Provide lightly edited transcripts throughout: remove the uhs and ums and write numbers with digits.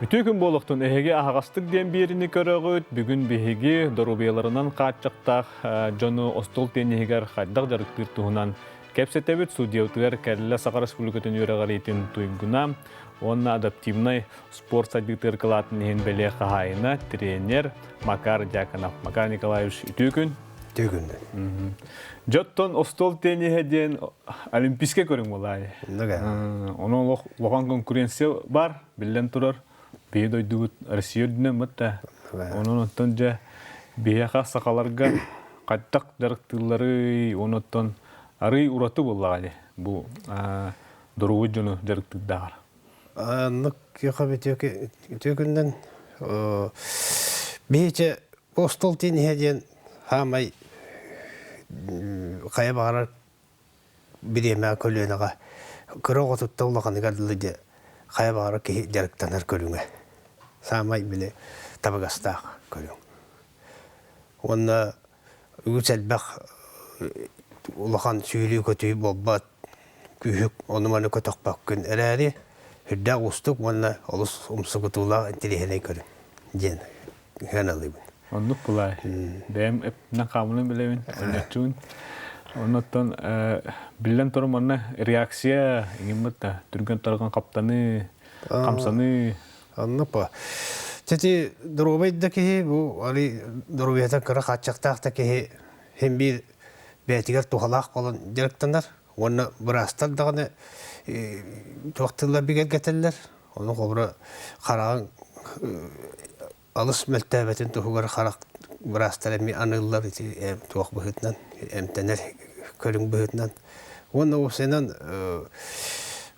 Үтүө күн буолуохтун, эһиги аһаҕастык диэн биэриини көрөҕүт. Бүгүн биһиги доруобуйаларынан хааччахтаах дьону остуол тенниһигэр хайдах дьарыктыыр туһунан кэпсэтэбит. Судьябытыгар кэллэ Саха Республикатын үөрэҕириитин туйгуна уонна адаптивнай спорт сайдыытыгар кылаатын иһин бэлиэ хаһаайына, тренер Макар Дьяконов. Макар Николаевич, үтүө күн. Үтүө күн. Дьоттон остуол тенниһэ диэн олимпийскай көрүҥ буолаайы. Ону улахан конкуренция бар, биллэн турар. Биһи дойдубут Россия үрдүнэн бытта. Онон оттон дьэ биһиэхэ сахаларга хайдах дьарыктыылларый, онуттан арый ураты буоллаҕа дии бу доруобуй дьону дьарыктыырдааҕар. Оннук үтүө күннэн биһичэ остуол тенниһэ диэн хаамай хайа баҕарар бириэмэҕэ көлүөнэҕэ кыра оҕотуттан улаханыгар дылы дьэ хайа баҕарар киһи дьарыктанар көрүҥэ. Саамай били табыгастаах көрүҥ. Уонна үгүс элбэх улахан сүүрүү-көтүү буолбат, күүһүк ону-маны көтөхпөккүн эрээри, сүрдээх уустук уонна олус умсугутуулаах интэриэһинэй көрүҥ диэн сыаналыыбын. Оннук булай. Бэйэм эппинэн хаамынан билэбин, ойноччуун. Оннуттан биллэн турар манна реакция иҥиммит да түргэн тарҕан хаптаныы, хамсаныы. Оннук ба. Тети доруобай да киһи бу али доруобуйата кыра хааччахтаах да киһи хин биир бэйэтигэр туһалаах буолан дьарыктанар уонна быраастар даҕаны туох тыллар бигэргэтэллэр. Ону холобура хараҕыҥ алыс мөлтөөбөтүн туһугар харах быраастар эмиэ аныыллар ити туох быһыытынан эмтэнэр көрүҥ быһыытынан. Уонна уопсайынан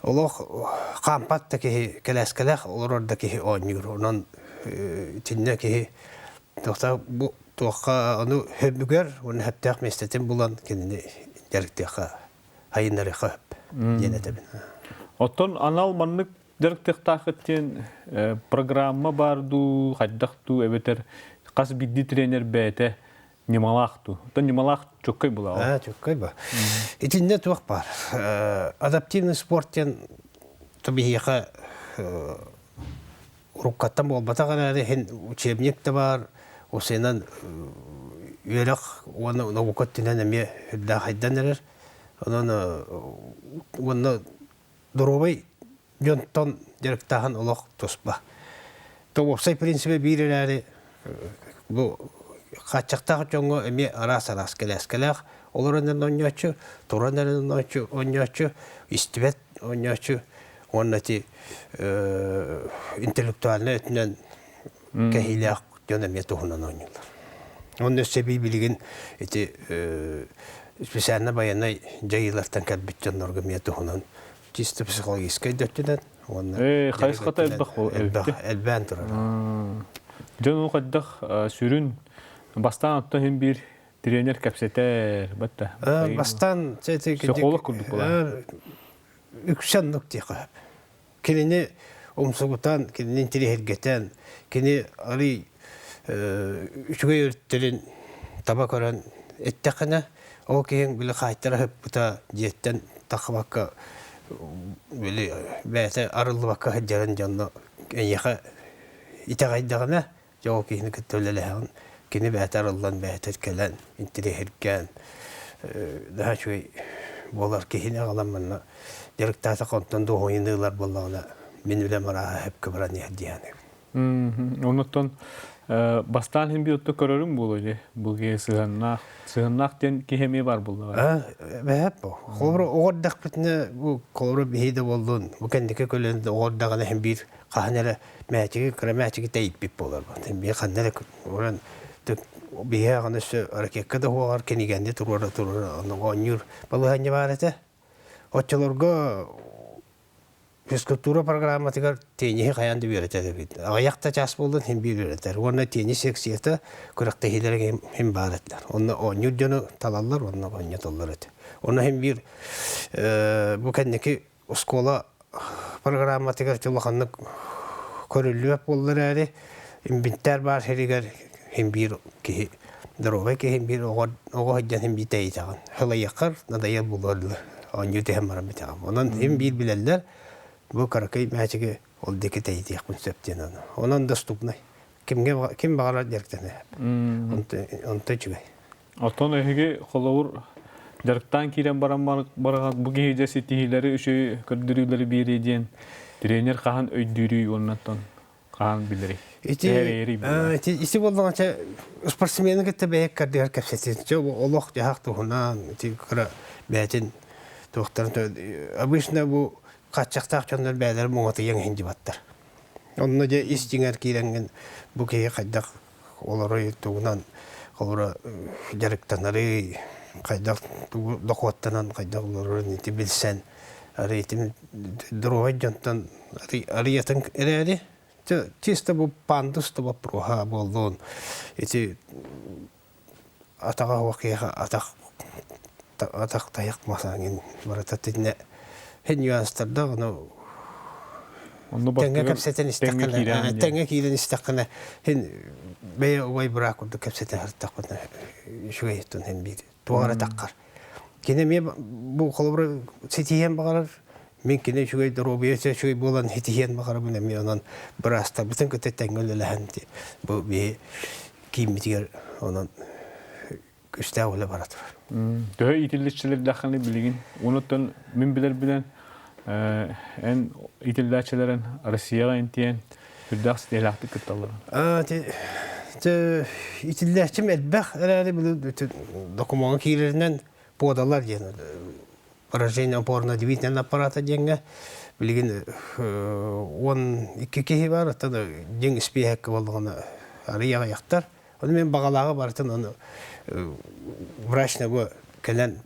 олох хаампат да киһи кэлээскэлээх олорор да киһи оонньуур. Онон итиннэ киһи туохта бу туохха ону хөбүгэр уонна сөптөөх миэстэтин булан кинини дьарыктыахха айыннарыахха сөп диэн этэбин. Оттон анал маннык дьарыктыахтааххыт диэн программа баар дуу, хайдах дуу эбэтэр хас биирдии тренер бэйэтэ ньымалаах дуу? Оттон ньымалаах чөккөй булаҕа. Аа, чөккөй ба. Итиннэ туох баар? Адаптивный спорт диэн биһиэхэ уруккаттан буолбатах эрээри иһин учебник да баар, усуйанан үөрэх уонна наука өттүнэн эмиэ үрдээх хайдан эрэр. Онон уонна доруобай дьонтон дьарыктааһын олох туспа. То уопсай принцибэ биир эрээри бу хааччахтаах дьоҥҥо эмиэ араас-араас кэлээскэлээх олорон эрэн оонньооччу, туран эрэн оонньооччу, истибэт оонньооччу уонна ити интеллектуальнай өттүнэн кэһиилээх дьон эмиэ туһунан оонньууллар. Онно өссө эбии билигин ити специально байыаннай дьайыылартан кэлбит дьоннорго эмиэ туһунан чисто психологическай да өттүнэн уонна хайысхата элбэх элбэх элбээн турар. Дьон хайдах сүрүн бастаан оттон иһин биир тренер кэпсэтэр батта. Бастаан психолог курдук буолар. Үксэ оннук диэххэ сөп. Кинини умсугутан, кинини интириэһиргэтэн, кини арый үчүгэй өрүттэрин таба көрөн эттэххинэ, ол киһиҥ били хаайтара сыппыта дьиэттэн тахсыбакка били бэйэтэ арыллыбакка сылдьарын дьонно эйиэхэ итэҕэйдэҕинэ, дьэ ол киһини кытта үлэлэһэҕин, кини бэйэтэ арыллан, бэйэтэ кэлэн, интириэһиргээн, наһаа үчүгэй буолар киһини аҕалан манна дьарыктаатах онтон дуоһуйан ылар буоллаҕына мин үлэм арааһа сөпкө баран иһэр дии саныыбын. Оннуттан бастаан иһин биир отто көрөрүм буолуо дии. Бу киһи сыһыаннаах, сыһыаннаах диэн киһи эмиэ бар буоллаҕа. Бэһэп бу. Холобура оҕо эрдэхпитинэ бу холобура биһи да буоллун, бу кэнники көлүөн оҕо эрдэҕинэ иһин биир хаһан эрэ мээчиги кыра мээчиги тэйиппит буолар. Биһи ханна эрэ уран биһи аҕаны өссө ракетка да уоҕар кинигэни туруора туруора ону оонньуур балаһыанньа баар этэ. Оччолорго физкультура программатыгар тенниһи хайаан да үөрэтэр эбит. Аҕыйах да чаас буоллун иһин биир үөрэтэр. Уонна теннис секцията күрэхтэһиилэрэ иһин баар этилэр. Онно оонньуур дьону талаллар уонна оонньотоллор этэ. Онно иһин биир бу кэнники оскуола программатыгар улаханнык көрүллүбэт буолла эрээри, инвентарь баар сиригэр иһин биир киһи доруобай киһи биир оҕо оҕо сылдьан иһин биир тэйитэҕин. Сылайыаххар надоел буолуор дылы оонньуу түһэн баран бүтэҕин. Онон иһин биир билэллэр бу кыракый мээчиги Ол диэки тэйитиэхпин сөп диэн ону. Онон доступнай. Кимге ким баҕарар дьарыктаныа. Онто үчүгэй. Оттон эһиги холобур дьарыктаан киирэн баран бараҕат бу киһи дьэ ситиһиилэри үчүгэй көрдөрүүлэри биэриэ диэн тренер хаһан өйдүүрүй уонна оттон хаһан билэрий? Ити ити буоллаҕа чэ спортсмены кытта бэйэ кардыгар кэпсэтин. Чэ олох дьаһах туһунан ити кыра бэйэтин туохтарын обычно бу хааччахтаах дьоннор бэйэлэрэ муҥатыйан иһин дьыбаттар. Онно дьэ ис дьиҥэр киирэҥҥин бу киһи хайдах олорой тугунан холобура дьарыктанарый, хайдах тугу дохуоттанан хайдах олорорун ити билсэн арый ити доруобай дьонтон арыйатын эрээри чисто бу пандус да боппуруоһа буоллун ити атаҕа суох киһиэхэ атах атах тайах масаҥын барыта итиннэ һин нюанстардаах ону тэҥҥэ кэпсэтэн истэххинэ тэҥҥэ киирэн истэххинэ һин бэйэ убай быраак курдук кэпсэтэ сырыттахпытына үчүгэй оттон һин биир туох эрэ таххар кини эмиэ бу холобура ситиһиэн баҕарар мин кини үчүгэй доруобуйа үчүгэй буолан ситиһиэн баҕарабын эмиэ онон быраастарбытын кытта тэҥҥэ үлэлэһэн бу биһи кииммитигэр онон күүстээх үлэ бара турар. Төһө иитиллээччилэрдэххиний билигин? Онуттан мин билэрбинэн эн иитиллээччилэрин Россияҕа интиэн сүрдээх ситиһилээхтик кытталлар. Иитиллээччим элбэх эрээри докумуоҥҥа киирэринэн подалар диэн поражение опорно-двигательного аппарата диэҥҥэ билигин 12 киһи бар, оттон дьиҥ испииһэккэ буоллаҕына арыый аҕыйахтар. Ону мен баҕалааҕы барытын ону врач бу кэлэн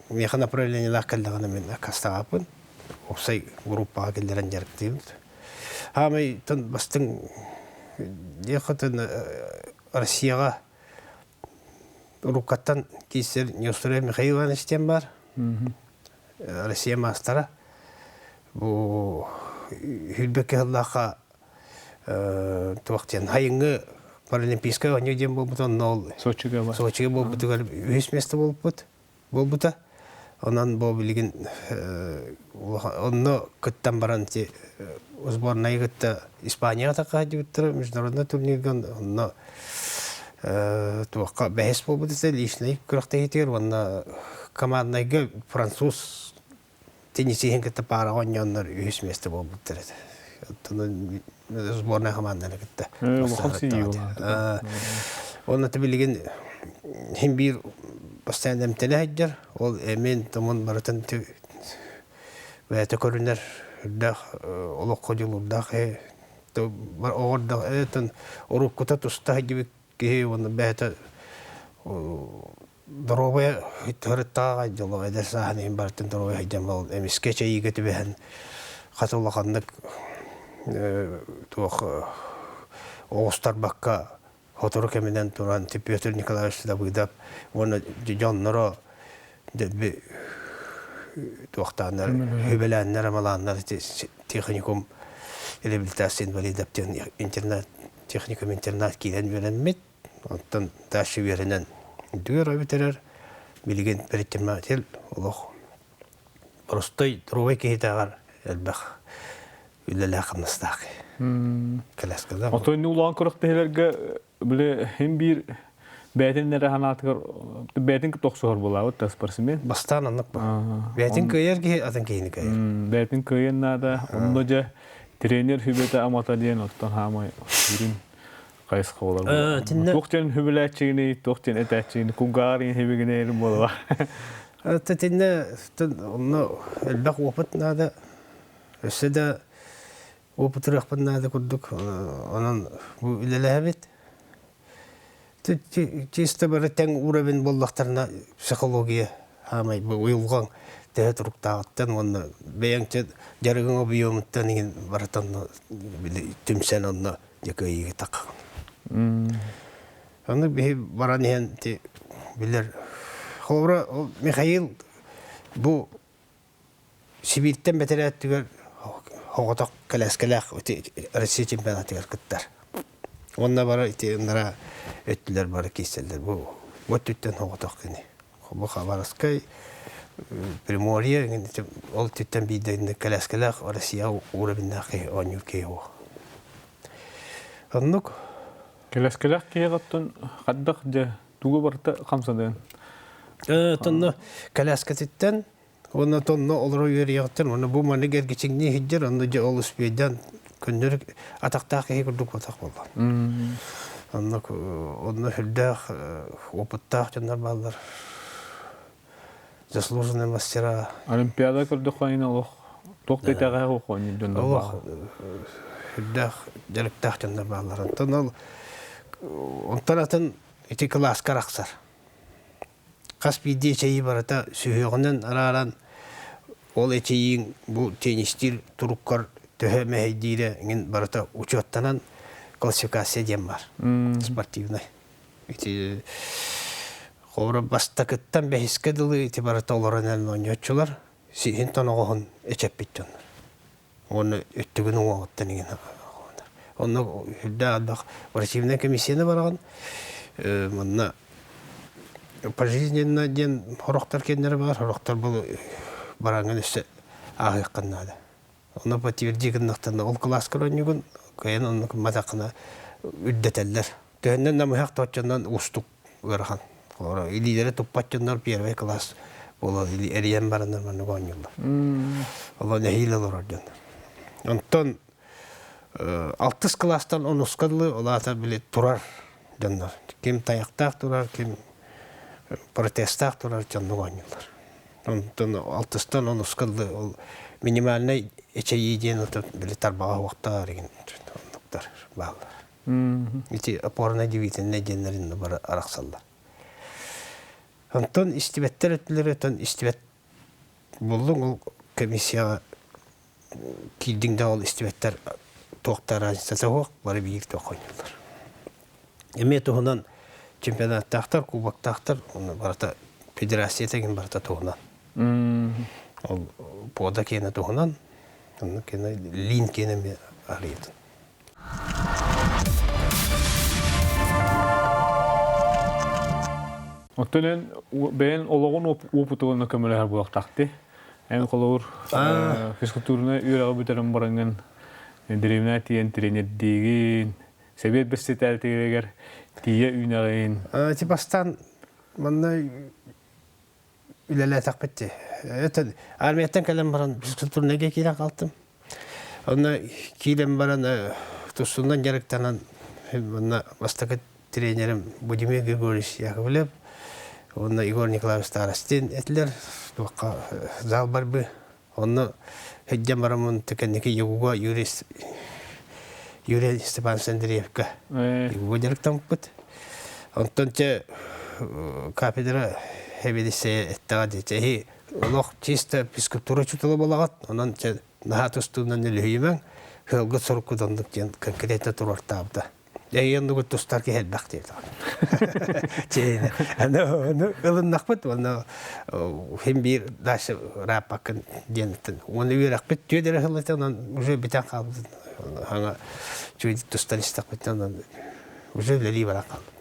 миэхэ направлениелаах кэллэҕинэ мин аккаастаабаппын. Уопсай группаҕа киллэрэн дьарыктыыбын. Хаамай тон бастыҥ диэххэ Россияҕа Уруккаттан киирсэр Неустроев Михаил Иванович диэн баар. Россия маастара. Бу Хүрбэккэ сыллаахха туох диэн хайыҥҥы Паралимпийскай оонньуу диэн буолбута онно ол Сочига бар. Сочига буолбутугар үһүс место буолбут буолбута. Онон бу билигин онно кыттан баран ити сборнайы кытта Испанияҕа такаһдьыбыттара международный турнирга онно туохха бэһис буолбут этэ личный күрэхтэһиитигэр уонна команднайга француз теннисиһин кытта паараҕа оонньооннор үһүс миэстэ буолбуттар этэ. Оттон сборная команданы кытта. Улахан сийии Онно билигин хим биир постоянно эмтэнэ сылдьар. Ол эмин тумун барытын бэйэтэ көрүнэр үрдээх олоххо дьулуурдаах оҕордох уруккута туста сылдьыбыт киһи уонна бэйэтэ доруобуйа һырыттаҕа дьоло эдэр сааһын иһин барытын доруобуйа сылдьан буолан эмискэ эчэйиигэ түбэһэн хата улаханнык туох оҕустарбакка сотору кэминэн туран Петр Николаевич Давыдов уонна дьонноро дэлби туохтааннар үбэлээннэр амалааннар техникум реабилитация инвалидов диэн интернат техникум интернат киирэн үөрэммит. Онтон дальше үөрэнэн дүөр бүтэрэр. Билигин предприниматель олох простой здоровый киһитээҕэр элбэх үлэлээх-хамнастаах коляскада. Отой улахан күрэхтэһиилэргэ били хин биир бэйэтин эрэ санаатыгар бэйэтин кытта охсуһар буолаабыт да спортсмен. Бастаан оннук бу. Бэйэтин кыайар киһи атын киһини кыайар. Бэйэтин кыайан наада. Онно дьэ тренер хүбэтэ амата диэн оттон хаамай сүрүн хайысха болар. Туох диэн хүбүлээччигиний, туох диэн этээччигиний, кулгааҕар иһибигинээр буолла. Тиннэ онно элбэх опыт наада. Өссө да опытырыахпын наада курдук. Онон бу үлэлэһэбит. Чисто бары тэҥ уровень буоллахтарына психология хаамай бу уйулҕаҥ төһө туруктааҕыттан уонна бэйэҥ дьарыгыҥ объемуттан иһин барытын түмсэн онно дьэ кыайыыга таххаҕын. Аны биһи баран иһэн билэр холобура ол Михаил бу Сибииртэн бэтэрээттигэр оҕотох кэлээскэлээх Россия чемпионатыгар кыттар. Уонна бары ити ынара өттүлэр бары киирсэллэр. Бу өттүттэн оҕотох кини. Бу Хабаровскай, Приморье ол түттэн биирдэ кэлээскэлээх Россия уровеннаах киһи оонньуур киһи буо. Оннук. Кэлээскэлээх киһи оттон хаддах дьэ тугу барыта хамсаныан? Тонно кэлээскэтиттэн уонна тонно олоро үөрүйэҕиттэн уонна бу маннык эргичиҥнии сылдьар онно дьэ ол успейдаан көннөрү атахтаах киһи курдук батах буолла. Онно онно сүрдээх опыттаах дьоннор бааллар. Заслуженные мастера. Олимпиада көрдөххө олох туох да итэҕэһэ суох оонньуур дьоннор Олох сүрдээх дьарыктаах дьоннор бааллар. Онтон ол онтон атын ити кылааска арахсар. Хас биирдии эчэйии барыта сүһүөҕүнэн арааран ол эчэйииҥ бу теннистиир туруккар төһө мэһэйдиирэ эҥин барыта учуоттанан классификация диэн баар спортивнай. Ити холобура бастакыттан бэһискэ дылы ити барыта олорон эрэн оонньооччулар сиһин тоноҕоһун эчэппит дьоннор. Уонна өттүгүн уҥуоҕуттан иҥин Онно үрдээх элбэх врачебнай комиссияны бараҕын. Манна пожизненно диэн сорохтор кэннэрэ баар, сорохтор бу бараҥҥын өссө ааһыаххын наада. Онно подтверди гыннахтарына ол кылааскар оонньуугун, кыайан оннук гымматаххына үрдэтэллэр. Төһөннөн намыһах да оччонон уустук ыарахан. Олору илиилэрэ туппат дьоннор первый класс буолан эрийэн бараннар маннык оонньууллар. Олор нэһиилэ олорор дьоннор. Онтон алтыс кылаастан онуска дылы ол аата били турар дьоннор. Ким тайахтаах турар, ким протезтаах турар дьоннук оонньууллар. Онтон алтыстан онуска дылы ол минимальнай эчэйии диэн ото били тарбаҕа уохтаар деген оннуктар бааллар. Ити опорно-удивительнай диэннэрин бары арахсаллар. Онтон истибэттэр өттүлэрэ оттон истибэт буллуҥ ол комиссияҕа киирдиҥ да ол истибэттэр туох да разницата суох бары биир туох оонньууллар. Эмиэ туһунан чемпионаттаахтар, кубоктаахтар онно барыта федерация тэгин барыта туһунан. Ол пода киэнэ туһунан, онно киэнэ лин киэнэ эмиэ арыйытын. Оттон эн бэйэн олоҕун уопутугун көмөлөһөр буолуохтаахты. Эн холобур физкультурнай үөрэҕи бүтэрэн бараҥҥын дэриэбинэ тиийэн тренердиигин, сэбиэт бэссэтээтигэр тиийэ үүнэҕин. Ити бастаан манна үлэлээтэхпит дии. Это армияттан кэлэн баран физкультурнайга киирэн хаалтым. Онно киирэн баран тустуунан дьарыктанан манна бастакы тренерим Будимир Григорьевич Яковлев уонна Егор Николаевич Старостин этилэр. Туохха зал барбы. Онно сылдьан бараммын кэнники ЕГУга Юрий Юрий Степанович Андреевка ЕГУга дьарыктаммыппыт. Онтон чэ кафедра сэбиэдиссэйэ эттэҕэ дии, чэ эһи олох чисто физкультура учуутала буолаҕыт, онон чэ наһаа тустуунан үлүһүйүмэҥ, сыалгыт соруккут оннук диэн конкретно туруортаабыта. Эйиэн тустар киһи элбэх диэтэҕин. Аны ылыннахпыт уонна хим биир дальше рааппаккын диэн уонна үөрэхпит түөд эрэ сыллата онон уже бүтэн хаалбытын хаҥа чуйдик тустан истэхпитинэ онон уже үлэлии баран хаалбыт.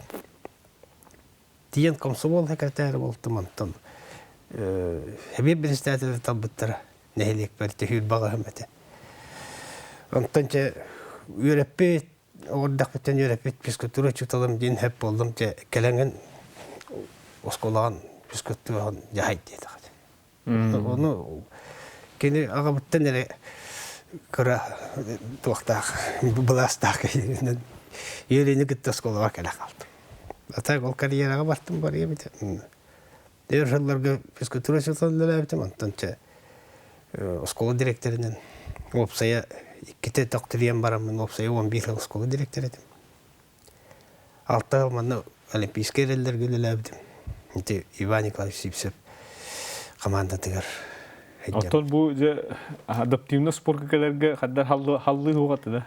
Тиийэн комсомол секретарь буолтум онтон сэбиэт председателэ талбыттара нэһилиэкпэр түһүүр баҕаһым этэ. Онтон чэ үөрэппит Оҕордохпуттан үөрэппит физкультура учууталым диэн сөп буоллум дьэ кэлэҥин оскуолаҕын физкультураҕын дьаһай диэтэҕэ. Ону кини аҕабыттан эрэ кыра туохтаах былаастаах киһинэн Юрийны кытта оскуолаҕа кэлэ хаалтым. А так ол карьераҕа бартым барыам этэ. Өр сылларга физкультура учууталын үлэлээбитим, онтон чэ оскуола дириэктэринэн уопсайа иккитэ төхтүрүйэн бараммын уопсайа 11 сыл оскуола дириэктэрэ этим. Алта сыл манна Олимпийскай эрэллэргэ үлэлээбитим. Ити Иван Николаевич Сивцев командатыгар Оттон бу дьэ адаптивный спорка кэлэргэ хаддар халлыы хуҕата да?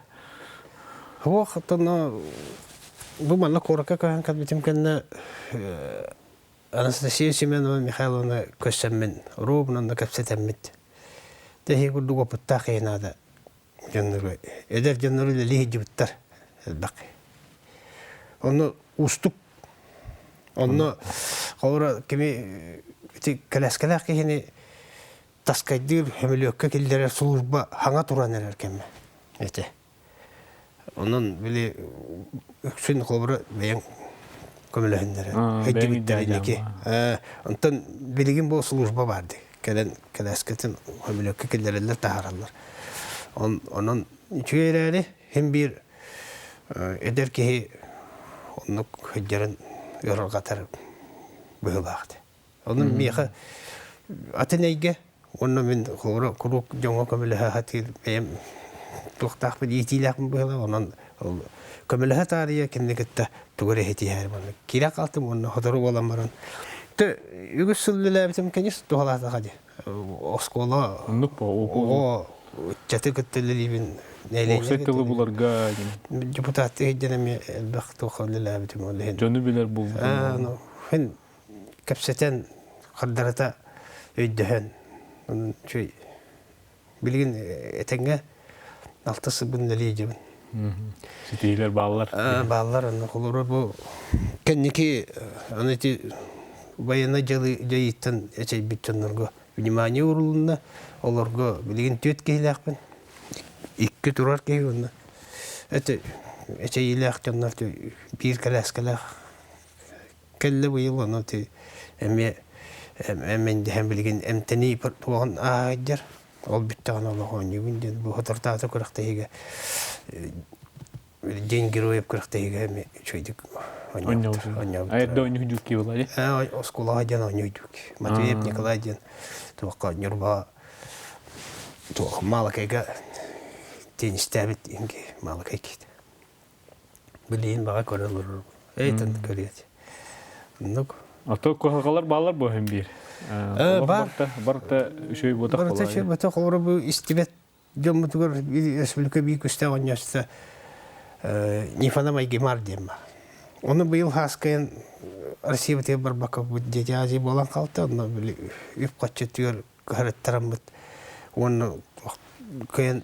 Хуох, оттон бу манна куоракка көһөн кэлбитим кэннэ Анастасия Семеновна Михайловна көрсөммүн, ровно кэпсэтэммит. Тэһи курдук опыттаах киһи наада дьоннору, эдэр дьоннору үлэлии сылдьыбыттар элбэх. Онно уустук. Онно холобура кими Ити кэлээскэлээх киһини таскайдыыр, сөмөлүөккэ киллэрэр служба хаҥа туран эрэр кэмэ этэ. Онон били үксүн холобура бэйэҥ көмөлөһүннэрэ өйдөбүттэр инники. Онтон билигин бу служба баар дии. Кэлэн кэлээскэтин сөмөлүөккэ киллэрэллэр, таһаараллар. Онон үчүгэй эрээри син биир эдэр киһи оннук сылдьарын ыарырҕатар быһыылаах этэ. Онон миэхэ атын эйгэ уонна мин холобура куруук дьоҥҥо көмөлөһө сатыыр бэйэм туохтаахпын иитиилээхпин быһыылаах онон көмөлөһө таарыйа кинини кытта тугу эрэ иһитиһээри маннык киирэ хаалтым уонна сотору буолан баран тэ үгүс сыл үлэлээбитим кэнис туһалаатаҕа дии оскуола Оннук бо оҕо ыччаты кытта үлэлиибин Уопсай тылы буларга депутаттыы сылдьан эмиэ элбэх туохха үлэлээбитим ол иһин дьону билэр буолбутум хин кэпсэтэн хардарыта өйдөһөн онон үчүгэй билигин этэҥҥэ алта сылбын үлэлии дьыбын Ситиһиилэр бааллар. Бааллар онно холобура бу кэнники аны ити военнай дьайыыттан эчэйбит дьоннорго внимание уурулунна олорго билигин түөрт киһилээхпин икки турар киһи уонна это эчэйиилээх дьоннор биир кэлээскэлээх Кэллэ быйыл ону ти эмиэ эмэндэһэн билигин эмтэнии туоҕун ааһыйдьар. Ол бүттэҕинэ олох оонньуубун диэн бу соторутааҕыта күрэхтэһиигэ День героев күрэхтэһиигэ эмиэ үчүгэйдик оонньообуттар. Айарда оонньуу дии буолла дии? Оскуолаҕа диэн оонньуу Матвеев Николай диэн туохха Ньурбаҕа туох Маалыкайга теннистээбит Маалыкай киһитэ. Билигин баҕа көрө олорорум. Эйтэн көрүөт. Оннук. Ото куһаҕалар бааллар бу иһин биир. Бар. Барыта үчүгэй буотах Барыта үчүгэй буотах. Холобура бу истибэт дьоммутугар республика биир күстээх оонньооччута Нифана Майгимар диэн бар. Ону быйыл хааскайын Россиябытыгар барбакка Дети Азии буолан хаалта. Онно били үп-харчы өттүгэр кыһарыттараммыт уонна кыайан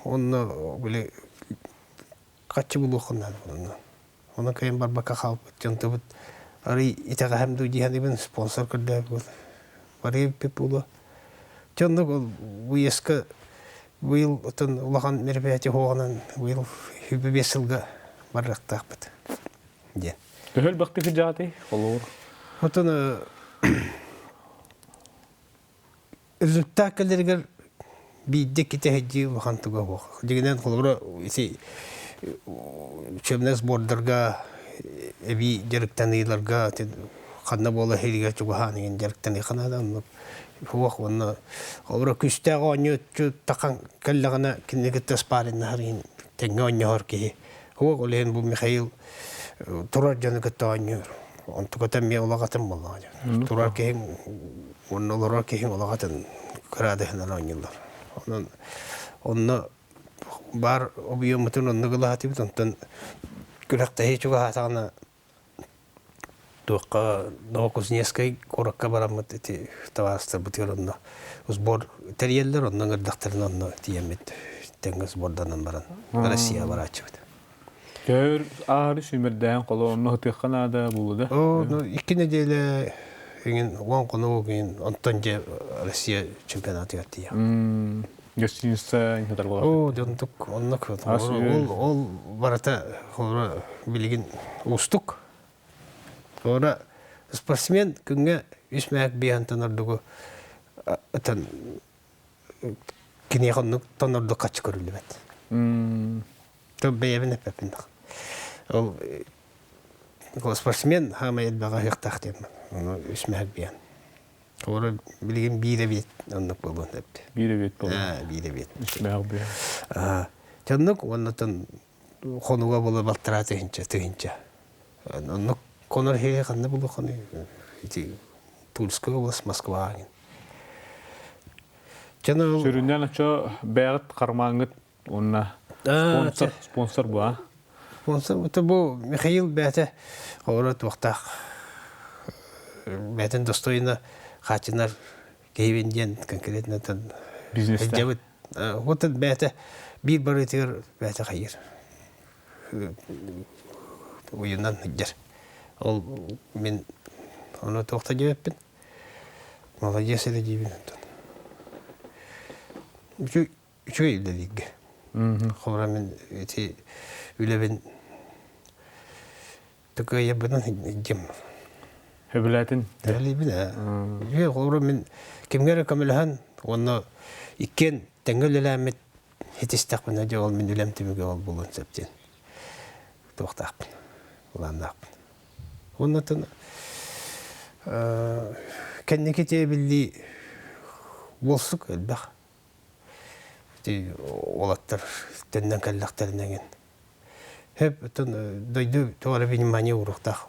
онно били хаччы булуоххун наада буолла. Онон кыайан барбакка хаалбыт дьонтубут арый итэҕэһэм дуу дии саныыбын спонсор көрдөөбүт барыы буолуо. Дьэ оннук выездка быйыл оттон улахан мероприятие суоҕунан быйыл 25 сылга барыахтаахпыт диэн. Төһө элбэхтик сылдьаатый холобур? Оттон Результат кэлэригэр биирдэ иккитэ улахан туга суох. Дьиҥинэн, холобура, ити учебнай сбордарга эбии дьарыктаныыларга ханна буола иһигэр чугаһаан иһин дьарыктаныахха наада. Оннук суох уонна холобура күүстээх оонньооччу тахан кэллэҕинэ кинини кытта спарриннаһар иһин тэҥҥэ оонньоһор киһи. Суох, ол иһин бу Михаил турар дьону кытта оонньуур. Онтуката эмиэ улаҕатын буоллаҕа. Турар киһиҥ уонна олорор киһиҥ улаҕатын кыраадыһынан оонньууллар. Онон онно баар объеммутун оннук ылаатыбыт, онтон күрэхтэһии чугаһаатаҕына туохха Новокузнецкай куоракка бараммыт ити табаарыстарбытыгар онно сбор тэрийэллэр, онно ыҥырдахтарына онно тиийэммит тэҥҥэ сборданан баран Россияҕа барааччыбыт. Көөр аары сүүмэрдээн холо онно ытыахха наада буолуо да? Оо, ну икки нэдиэлэ иҥин уон хонук иҥин онтон дьэ Россия чемпионатыгар тиийэҕин. Гостиница иҥхэтэр буолар. Оо, дьонтук оннук ол ол барыта холобура билигин уустук. Холобура спортсмен күҥҥэ үс мээк биэһэнтэн ордугу ытан киниэхэ оннук тонордук хаччы көрүллүбэт. Бэйэбин эппэппин да. Ол спортсмен хаамай элбэҕи аһыахтаах диэн ону үс мэһэг биэн. Олору билигин биир эбиэт оннук буолуон сөп. Биир эбиэт буолуон. Биир эбиэт. Үс мэһэг биэн. Оннук уоннатан хонуга буола балтараа тыһынча тыһынча. Оннук конор хире ханна булуоххуну ити Тульская область Москва Сүрүннээн очо бэйэҕит хармааҥҥыт уонна спонсор спонсор бу а? Спонсор это бу Михаил бэйэтэ оҕоро туохтаах бэйэтин достойно хааччынар киһибин диэн конкретно бизнесте вот бэйэтэ биир барыытыгар бэйэтэ хайыр уйунан сылдьар ол мин ону туохта диэбэппин. Молодец эрэ диибин онтон. Үчүгэй үлэлииргэ. Холобура мин ити үлэбин тыкыайабынан дьим. Сөбүлээтин? Сөбүлүүбүн ээ. Үчүгэй холобура мин кимҥэ эрэ көмөлөһөн уонна иккиэн тэҥҥэ үлэлээммит итистэхпинэ дьэ ол мин үлэм түмүгэ ол буолуон сөп диэн туохтаахпын, былааннаахпын. Уонна кэнники тиэбиллии буолсук элбэх. Ити уолаттар төннөн кэллэхтэринэ эҥин. Хөп оттон дойду тоҕо эрэ внимание ууруохтаах.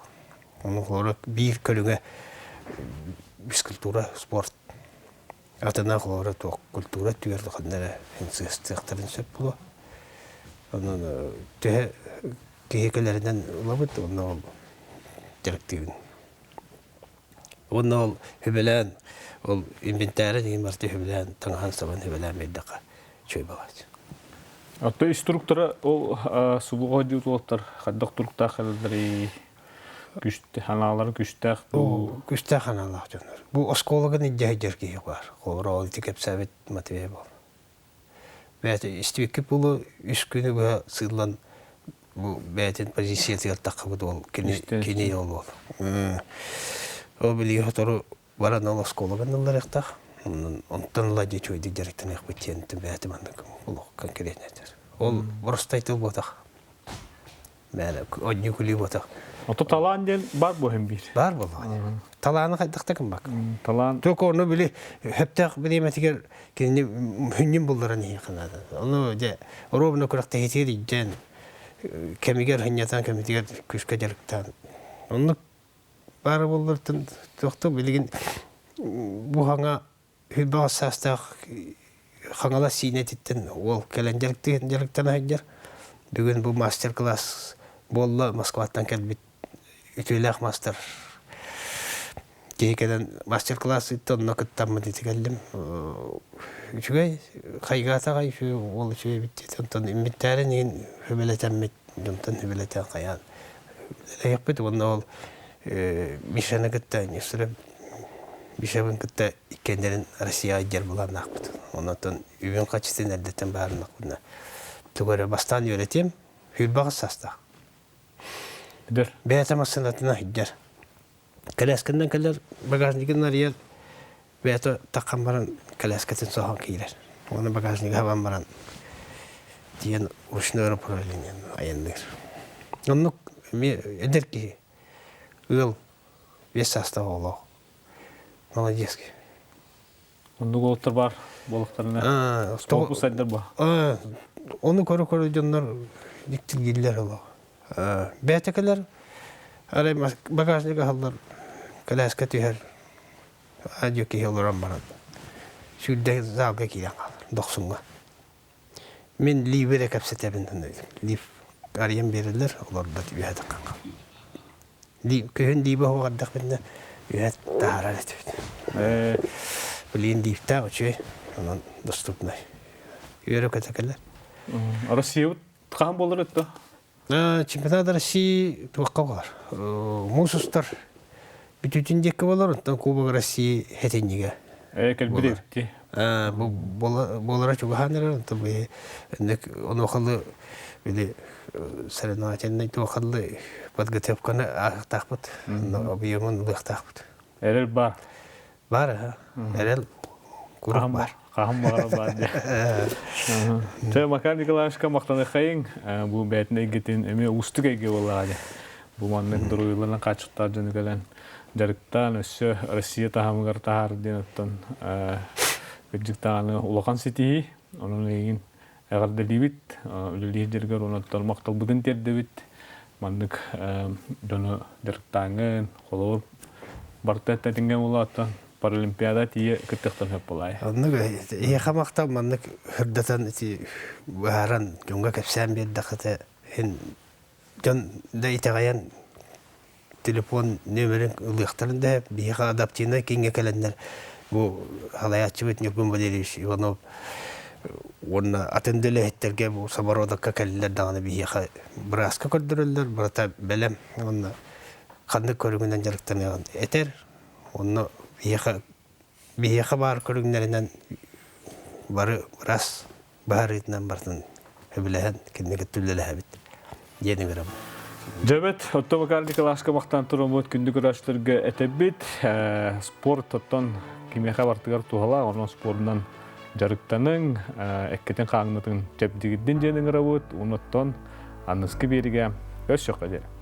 Ону холобура биир көрүҥэ физкультура, спорт. Атына холобура туох культура өттүгэр ханна эрэ сыастыахтарын сөп буолуо. Онон төһө киһи кэлэринэн ылабыт уонна ол дьарыктыыбын. Уонна ол үбэлээн, ол инвентары деген барыта үбэлээн, таҥаһан-сабан үбэлээн биэрдэххэ үчүгэй буолааччы. Оттон инструктора ол субуга дьуутуоттар хайдах туруктаах кэлэллэрий? Ханаалара күстээх дуу? Күстээх ханаалаах дьоннор. Бу оскуолагын илдьэ сылдьар киһи баар. Холобура ол ити кэпсээбит Матвей буол. Бэйэтэ истибиккит буолуо үс күнү быһа сыыллан бу бэйэтин позициятыгар таххыбыт уол кини кини ол уол. Ол билигин сотору баран ол оскуолагын ылларыахтаах. Онтон ыла дьэ үчүгэйдик дьарыктаныахпыт диэн бэйэтэ маннык олох конкретно этэр. Ол боростой тыл буотах. Мээнэ одньу күлүү буотах. Ото талаан диэн бар буоһун биир. Бар буоллаҕа. Талааны хайдах да гыммак. Талаан. Только ону били хөптөөх бириэмэтигэр кинини хүнньүн булларан иһиэххэ наада. Ону дьэ оруобуна күрэхтэһиитигэр илдьэн кэмигэр хынньатан кэмитигэр күүскэ дьарыктаан оннук баара буоллартан туохта билигин бу хаҥа Хүлбэҕэ саастаах Хаҥалас Сиинэтиттэн уол кэлэн дьарыктана сылдьар. Бүгүн бу мастер-класс буолла Москваттан кэлбит үтүөлээх мастер киһи кэлэн мастер-класс ыытта онно кыттаммын ити кэллим. Үчүгэй хайгаатаҕай үчүгэй уол үчүгэй эбит диэтэ. Онтон инвентарин иһин хүбэлэтэммит дьонтон хүбэлэтэн хайаан үлэлэһиэхпит уонна ол Мишаны кытта Мишабын кытта иккиэннэрин Россияҕа илдьэр былааннаахпыт. Онон үбүн хаччытын эрдэттэн баарынахпытына тугу эрэ бастаан үөрэтиэм, сүүрбэҕис саастаах. Эдэр. Бэйэтэ массыынатынан сылдьар. Кэлээскэннэн кэлэр, багажнигын арыйар, бэйэтэ таххан баран кэлээскэтин соһон киирэр. Уонна багажнига хабан баран тиийэн ручное управление айанныыр. Оннук эмиэ эдэр киһи ыал 5 саастаах оҕолоох. Молодец. Оннук уолаттар баар буолуохтарына спорт сайдар бу. Ону көрө-көрө дьоннор диктилгииллэр олох. Бэйэтэ кэлэр, арай багажник аһаллар, кэлээскэ түһэр, адьо киһи олорон баран сүүрдэ залга киирэн хаалар, дохсуҥҥа. Мин лииби эрэ кэпсэтэбин, лиип арыйан биэрэллэр, олорбот үөһэ таххан Күһүн лииби оһуохардахпытына үөһэ таһаарар этибит. Билигин лииптээх үчүгэй, онон доступнай. Үөрэ-көтө кэлэр. Россиябыт хаһан буолар этэ? Чемпионат России туохха буолар? Муус устар бүтүүтүн диэки буолар, онтон Кубок России хэтинньигэ. Кэлбит эбит Бу буолара чугаһаан эрэр, онтон онуохалы били соревновательнай туохаллы подготовканы ааһыахтаахпыт, объемун ылыахтаахпыт. Эрэл баар. Баар, эрэл куруук баар. Хаһан баҕарар баар дии. Чэ, Макар Николаевичка махтаныхайыҥ. Бу бэйэтин эйгэтин эмиэ уустук эйгэ буоллаҕа дии. Бу маннык доруобуйаларынан хааччахтаах дьону кэлэн дьарыктаан өссө Россия таһымыгар таһаар диэн оттон кырдьык даҕаны улахан ситиһии. Онон эйигин эҕэрдэлиибит, үлэлиир дьарыгар уонна махталбытын тиэрдэбит. Маннык дьону дьарыктааҥҥын, холобур, барыта этиҥҥэ буолааттан Паралимпиада тиийэ кыттыахтан сөп буолаай. Оннук эһиэхэ махтал маннык сырдатан ити быһааран дьоҥҥо кэпсээн биэрдэххитэ иһин дьон да итэҕэйэн телефон нүөмэрин ылыахтарын да биһиэхэ адаптивнай кииҥҥэ кэлэннэр бу салайааччыбыт Ньургун Валерьевич Иванов уонна атын да үлэһиттэргэ бу самородокка кэллилэр даҕаны биһиэхэ бырааска көрдөрөллөр барыта бэлэм уонна ханнык көрүҥүнэн дьарыктаныаҕын этэр онно биһиэхэ. Биһиэхэ баар көрүҥнэринэн бары ырас быһаарыытынан барытын сөбүлэһэн кинини кытта үлэлэһэбит диэн ыҥырабын. Дьэбэт, отто Макар Николаевка махтаан тураммыт күндү көрөөччүлэргэ этэбит. Спорт оттон кимиэхэ бартыгар туһалаах, онон спордунан дьарыктаныҥ, эккитин-хааҥнытын чэбдигирдин диэн ыҥырабыт. Онуттан аныскы биэригэ өссө диэри.